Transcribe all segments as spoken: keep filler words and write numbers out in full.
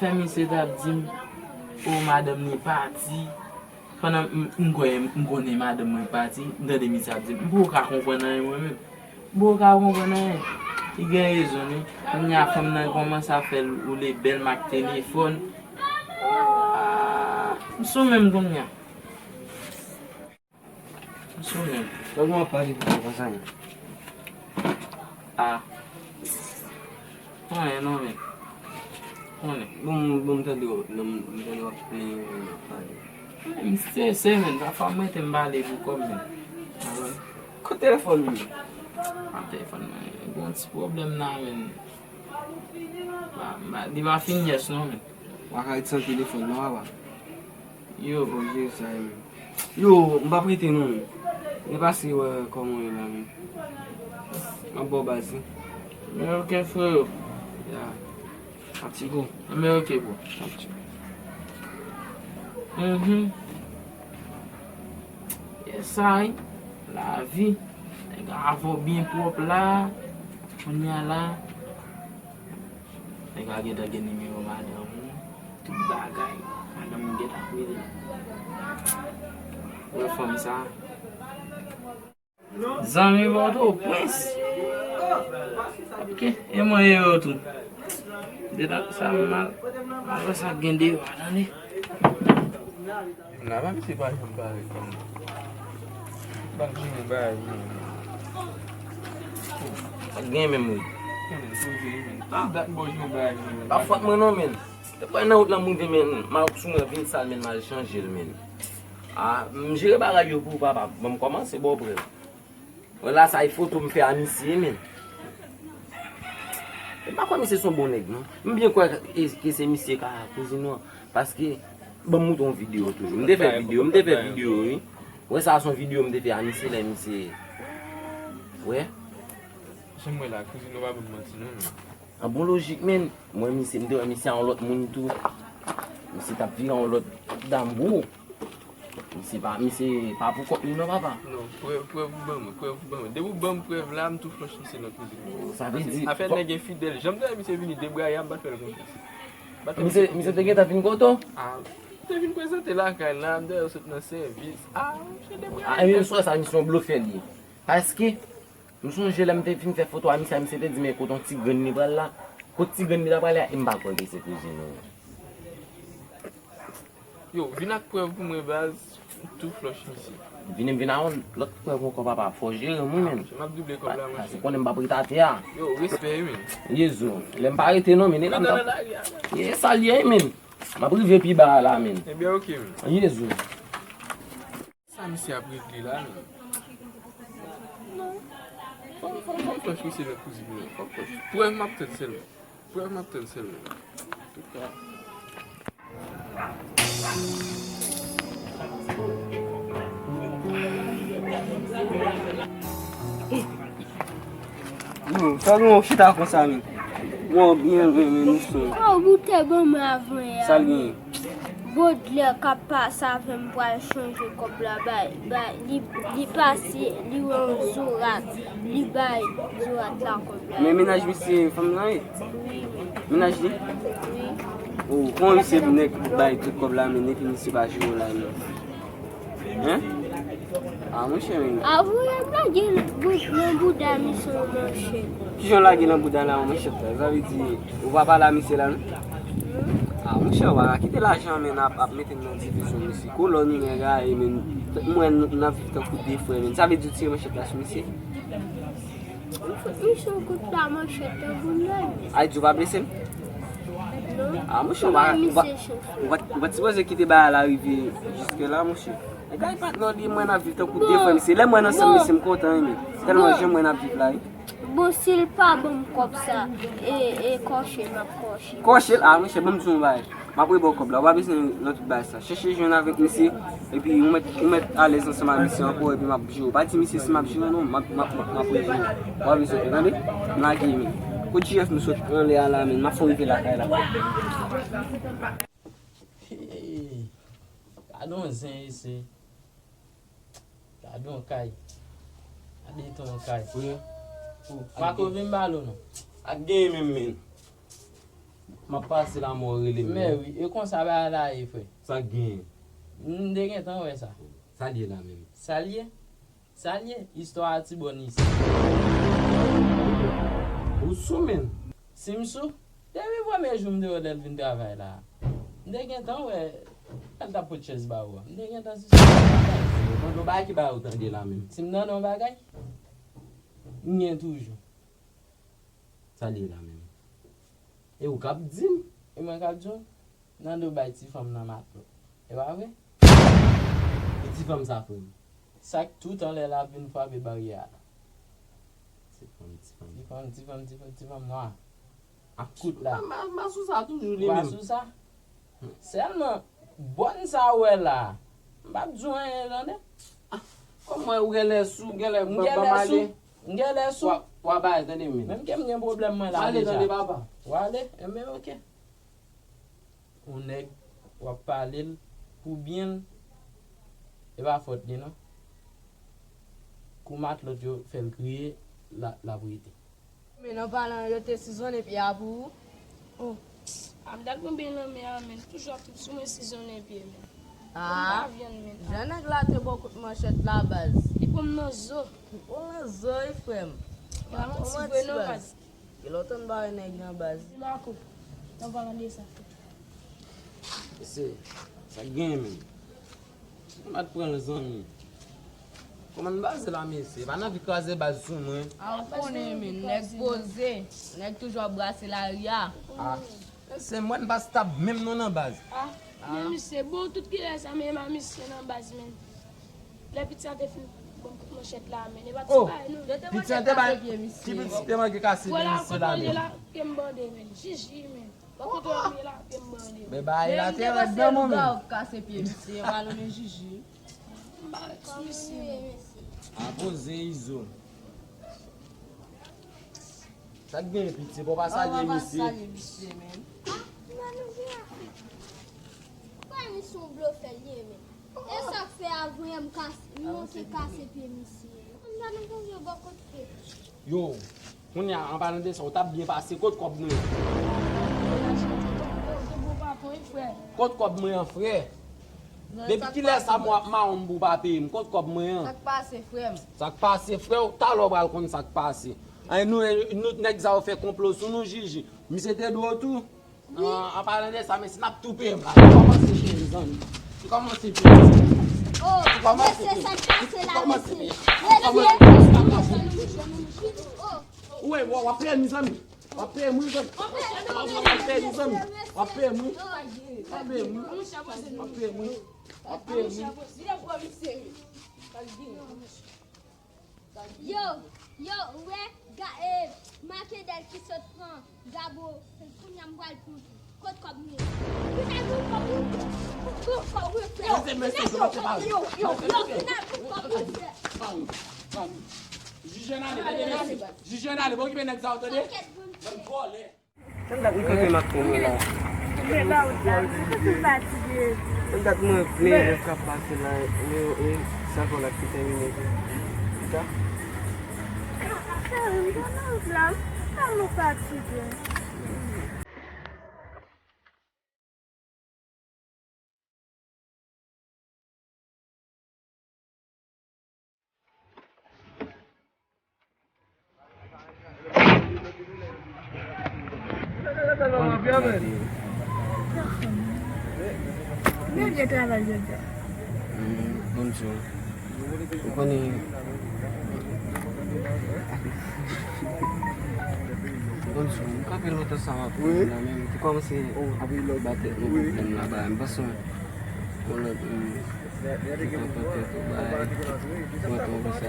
Lè misye t ap di m, o, madanm li pati, pandan m, m kwè m konnen madanm mwen pati, m tande misye ap di m, m poko ka konprann anyen mwen menm. M poko ka konprann anyen. Li gen rezon wi. Kounye a fanm nan kòmanse ap fè l woule bèl mak telefòn. Ah, m sou menm kounye a. M sou menm. Lòt mwen ap pale pou konsa. Ah. Anyen non men. Konnen. Bon, bon, m tande w, non, m tande w ap plenyen, w ap pale. M strese men, pafwa m rete m pale pou kò m men. Kote telefòn ou? Ah, telefòn mwen gen yon ti pwoblèm la men. Ba, ba, li pa fin yès non men. Ou pa ka ret san telefòn non, papa. Yo. Fò jere sa wi, men. Yo, m p ap rete non, men. Mwen pase wè kòman w ye la, men. M ap ba w baz wi. Men ok, frero. Ya. Atigo. Men ok, bro. Atigo. Mhm. Yes I. Lavi. Nèg avè w byen pwòp la. Kounye a la. Nèg la gentan gen nimewo madanm ou, tout bagay. Madanm ou gentan ap rele. Wè fanm sa. Zanmi Pòtoprens. Ok, e mwen ye yo tou. Detan sa m al, m al wè sa k gen deyò a, tande. Nava misye pa janm pare kòm. Bak jwenn bagay jwenn. Sa gen menm wi. Tout dat bò jwenn bagay jwenn. Pa fòt mwen non men. Te pral nan wout lan m rive men. Mawòk sou mwen vin sal men m al chanje l men. Ah, m jere bagay yo pou ou papa. Bon m kòmanse ba w prèv. Wè la sa e foto m fè a misye men. M pa kwè misye se yon bon nèg non. M byen kwè ke, ke se misye ka kouzin ou an. Paske, ban m montre yon videyo toujou. M te fè videyo, m te fè videyo wi. Wè sa se yon videyo m te fè a misye lè misye. Wè. Jan m wè la, kouzin ou pa ban m manti non men. An bon lojik men, mwen misye, m te wè misye a yon lòt moun tou. Misye t ap vire yon lòt dam gwo. Misye pa, misye pa pou kont li non papa. Non, prèv, prèv ou ban mwen, prèv ou ban mwen. Depi ou ban m prèv la, m tou flòch misye nan kouzin mwen. Sa vle di afè nèg enfidèl, jan m te wè misye vini debraye a, m pa t fè l konfyans. Misye, misye te gentan vin kote w? Ah, m te vin prezante lakay la, m te wè yo sot nan sèvis. Ah, misye debraye. Ah, ebyen m swè sa misye yon blofè li ye. Paske M sonje lè m te fin fè foto a misye a, misye te di m e kote yon ti grenn li pral la. Kote ti grenn li ta prale a, e m pa kwè ke se kouzin ou. Yo, vin ak prèv pou mwen baz, m tou flòch misye. Vini m vin a yon lòt prèv ankò papa, fò w jere m wi men. M ap double kòb la monchè. Paske konnen m p ap ret atè a. Yo, respè wi men. Yezo, lè m pa rete non men, e la m t ap. E sa l ye wi men. M ap rive pi ba a la men. Ebyen ok men. Yezo. Sa misye ap regle la menm? Non. Fò m, fò m, fò m flòch misye nan kouzin mwen. Fò m flòch. Prèv m ap tann sèlman. Prèv m ap tann sèlman. Antouka. Yo, sa gen yon chita konsa men. Mwen byen renmen nou son. Oh, goute ban mwen avan yè. Sa l genyen? Baudelaire k ap pase avè m pral chanje kòb la bay, bay, li, li pase, li wè yon zorat, li bay zorat la kòb la. Men mennaj misye fanm nan ye? Wi. Mennaj li? Wi. Oh, kòman misye nèk bay tout kòb la men epi misye pa jere w la menm? Hein? Ah, monchè, men. Ah, ou lage bou-, nan bouda misye, monchè. Kijan w lage nan bouda la, monchè, sa? Sa vle di, ou pa pale a misye la, non? Ah, monchè, w pa ka kite lajan, men, ap, ap mete n nan divizyon, mesye. Kolòn nèg a ye, men, m wè n, n ap viv tankou de frè, men. Sa vle di, w tire manchèt la sou misye? M fout misye yon kout pa manchèt tankou nèg. Ay, di w pa blese m? Non. Ah, monchè, w pa, w pa, w pa, w pa t sipoze kite bagay la rive jiske la, monchè. Nèg la e patnè w li, m wè n ap viv tankou de frè, mesye. Lè m wè n ansanm, mesye, m kontan, wi, men. Tèlman jan m wè n ap viv la, wi. Bon, si l pa ban m kòb sa, e, e kòche, m ap kòche. Kòche l? Ah, monchè, ban m di w yon bagay. M ap reba w kòb la, ou pa bezwen nan tout bagay sa. Chèche jwenn avèk misye, epi ou mèt, ou mèt alèz ansanm ak misye ankò, epi m ap jere w. Pa di misye si m ap jere w non, m ap, m ap, m ap, m ap rejere w. Ou pa bezwen, tande? M lage, men. Kot J F nou sot anlè a la, men. M ap fè w rive lakay la. Hey, gade yon zen isi. Gade yon kay. Gade ton kay. Wi. Ou pa ko vin balo non. Ak genyen menm, men. M ap pase la, mò rele m. Mè wi, e konsa bagay la ye, frè. Sa k genyen? M te gentan wè sa. Sa l ye la menm? Sa l ye? Sa l ye? Istwa a ti bòn isi. Ou sou menm? Si m sou? Depi premye jou m te wè lè l vin travay la, m te gentan wè lè l t ap pot chèz ba ou a. M te gentan sispann bagay. Mande yon bagay ki bagay ou tande la menm? Si m tande yon bagay, m gen toujou. Sa l ye la menm? E ou k ap di m? E mwen k ap di w? Nando bay ti fanm nan matlot. E pa vre? E ti fanm sa, frè m? Sa k tout anlè la vin frape baryè a la. Ti fanm, ti fanm. Ti fanm, ti fanm, ti fanm, ti fanm nwa. Ak kout la. M a, m a sou sa toujou li menm. Ou pa sou sa? Sèlman, bòn sa ou wè la a, m p ap di w anyen, tande? Kòman ou genlè sou, genlè m ban m ale? M genlè sou. W a bay, tande, men. Menm ke m gen pwoblèm mwen la deja. Ale, tande, papa. W ale? Enben, oke. Yon nèg, w ap pale l pou byen l, e pa fòt li, non. Kou matlot yo fè l kriye, l a, l ap rete. Men an palan, yo te sizonnen pye a pou ou? Oh, a m t al pran beny lanmè a, men toujou ap sou mwen sizonnen pye, men. Ah, jan nèg la te ba w kout manchèt la, baz. Li pran m nan zo. Li pran w nan zo, wi, frè m. Pa manti vre non, baz. Gen lontan m pa wè nèg nan baz. Marco, an palan de sa. Mesye, sa k genyen menm? Ou mèt pran l, zanmi. Kòman n baz la, mesye? Pa nan vi kraze baz sou mwen. A, ou konnen, men, nèg poze. Nèg toujou ap brase lari a. Ah, mesye, mwen m pa stab menm non nan baz. Ah, men misye, bon, tout kilè sa, men pa misye nan baz, men. Lè piti a te fin ban m kout manchèt la, men, e pa ti bagay, non. Piti a te bay, ki piti te manke kase pye misye la, men. Ke m bande, men. Jiji, men. Ou konprann, men la, ke m bande. Men bagay la te rèd nan men w, men. Kase pye misye, pa non, men Jiji. M pa wè ti misye, men. A poze, Izo. Sa k genyen, piti? Fò w pa salye misye. Fò misye yon blofè l ye, men. E sa k fè a vrè m kas-, m manke kase pye misye. M pa nan konvye bò kot pye. Yo, kounye a, an palan de sa, ou t ap byen pase. Kot kòb mwen an? Kot kòb mwen an, frè? Depi kilè sa m w ap mawon m pou w pa peye m? Kot kòb mwen an? Sa k pase, frè m? Sa k pase, frè? Ou talè w pral konn sa k pase. Ay, nou, nou, nèg sa yo fè konplo sou nou, Jiji. Misye te dwe w tou. An, an palan de sa, mesye, n ap tou peye m la. N kòmanse peye m, zanmi. N kòmanse peye m. Oh, mesye, sa k pase la, mesye? Mesye, mesye, mesye, mesye, oh. Ou wè, w ap peye m, zanmi. W ap peye m, wi, zanmi. W ap peye m, zanmi. W ap peye m, wi. W ap peye m, wi. W ap peye m, wi. W ap peye m, wi. Yo, yo, ou wè, ga-, eh, Makedèl ki sot pran Gabo, kounye a m pral pran tou. Kot kòb mwen? Kounye a nou kòb mwen. Kot kòb mwen, frè? Yo, yo, yo, kounye a nou kòb mwen, frè? Jije n ale, tande, mesye. Jije n ale, pa okipe nèg sa yo, tande? Bann vòlè. Tann dat m kanpe m ap tann ou la. Tann dat mwen vle lè k ap pase la, e, e, sa fò l ap ki tèmine. Sa. Cheri, m te nan wout la, m tèlman fatige. Byen travay jodi a. Bonjou. Ou konnen, bon, sou, m kanpe lontan sa m ap la, men m te kòmanse ap ba tèt mwen pwoblèm la, ba, m panse yon lòt moun te ka pran tèt ou bay, pran tan konsa.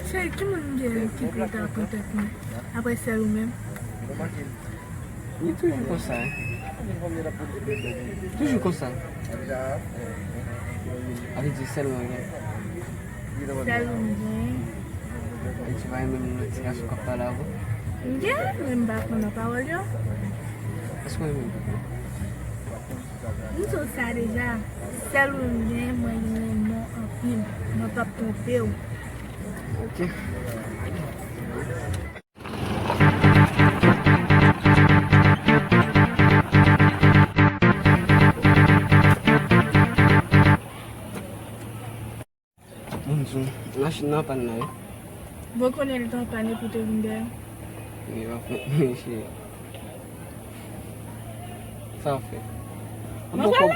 Cheri, ki moun m gen ki pou ta pran tèt mwen? Apre sèl ou menm? Li toujou konsa. Toujou konsa. Sa vle di sèl mwen gen. Sèl ou m gen. E ti pa renmen moun nan ti gason k ap pale avè w? M gen, men m pa kwè nan pawòl yo. Èske w renmen m? M di w sa deja. Sèl ou m gen, mwen renmen w anpil. Mwen p ap twonpe w. Ok. Machin nan pann nan, wi. Bon, konnen li t an pann epi w te vin dèyè. Wi, w ap fè, mesye. Sa w fè? M ap ba w kòb,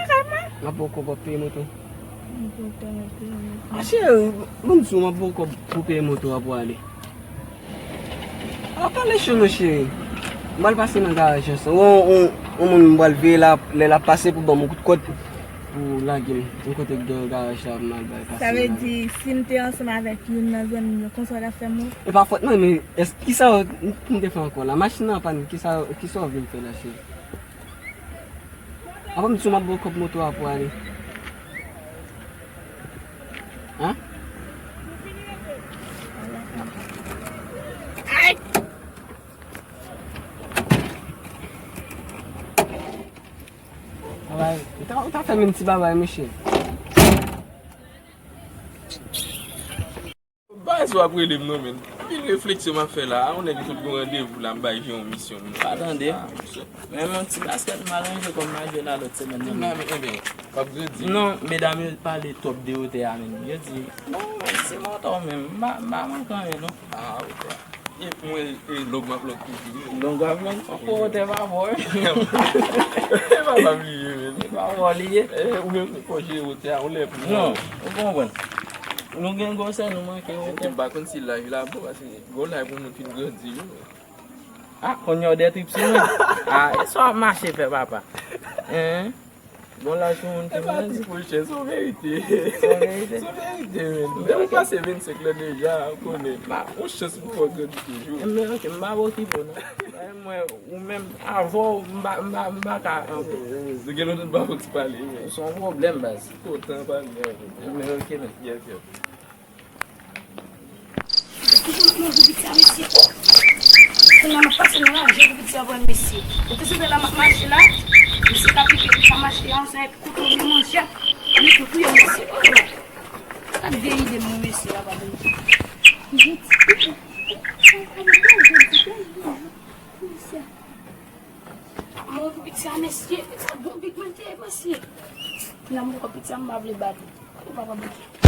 m ap ba w kòb w ap peye moto. M ap ba w kòb w ap peye moto. A, cheri, ban m di w, m ap ba w kòb pou peye moto a pou ale. A, pale cho non, cheri. M pral pase nan garaj la. Ou, ou, ou moun m pral veye la, lè l ap pase pou ban m yon kout kòd pou lage m. Yon kote k gen garaj la, m al bay pase. Sa vle di, si m te ansanm avèk youn nan zanmi m yo, konsa w t ap fè m ou? E pa fòt mwen, men èske, kisa w, m te fè ankò la? Machin nan pann, kisa, kisa w vle m fè la, cheri? Apa m di w m ap ba w kòb moto a pou ale? An? Travay, ou ta, ou ta fè menm ti babay, mesye. Baz w ap rele m non, men. Pil refleksyon m ap fè la. A, yon nèg ki sot gen yon randevou la, m bay Jean yon misyon, men. Pa tande. A, mesye. Men yon ti baskèt m al ranje kòm m a jwe la lòt semèn nan, men. Ebyen, w ap grandi. Non, medam yo pale twòp de wotè a, men. Yo di, non, men se mòtò menm. M pa, m pa manke anyen, non. A, ok. E pou mwen, e long m ap long toujou. Long w ap long, fòk wotè pa bò, wi. E pa pa bliye, men. E pa bò li ye. E, ou menm, fò jere wotè a, yon lè pou mwen. Non, ou konprann. Nou gen gwosè, nou manke wotè. M pa konn si laj la bon, paske gwo laj pou moun fin grandi, wi. A, kounye a w dètrip sou mwen. A, e sa w ap mache fè, papa? Hein? Bon, laj pou moun ki grandi. E pa ti pwochen, se yon verite. Se yon verite? Se yon verite, men. Depi w pase vennsenk lan deja, ou konnen. Yon chans pou fè w grandi toujou. Men, ok, m pa okipe w, non. Mwen, ou menm, avè w, m pa, m pa, m pa ka anpè. Se gen lontan m pa fè w ti pale, men. Se yon pwoblèm, baz. Kontan pale avè w. Men, ok, men. Yes, yes. Toujou m ap manje pou piti a, mesye. O! Kounye a m ap pase nan raje pou piti a pran, mesye. Ou te sou la m ap mache la, mesye ka pike, li ka mache ansanm èk kouto li manje. Li tou touye, mesye. O! Gad vye ide m, mesye, la pa vre. Mesye. Manje pou piti a, mesye. Piti a bon, big man te, mesye. Kounye a m poko piti a, m pa vle bat li. O, papa, bon.